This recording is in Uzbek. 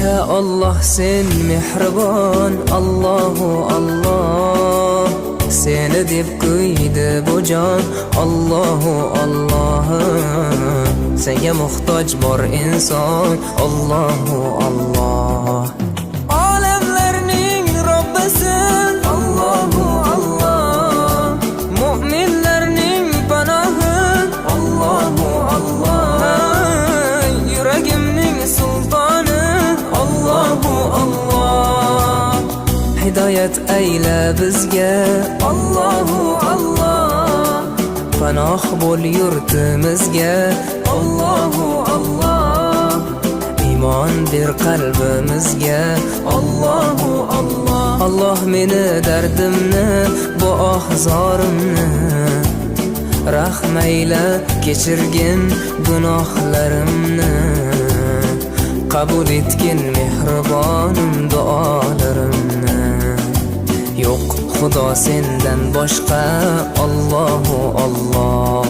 Ya Alloh, sen mehribon, Allohu Alloh. Seni deb kuydi bu jon, Allohu Alloh. Senga muhtoj bor inson, Allohu Alloh. Olamlarning Robbisi, Allohu Alloh. Mu'minlarning panohi, Allohu Alloh. Yuragimning sultoni, Allohu Alloh. Hidoyat ayla bizga, Allohu Alloh. Panoh bo'l yurtimizga, Allohu Alloh. Iymon ber qalbimizga, Allohu Alloh. Alloh, meni dardimni, bu oh zorimni rahm ayla, kechirgin gunohlarimni. Qabul etgin, mehribonim, duolarimni. Yo'q xudo sendan boshqa, Allohu Alloh.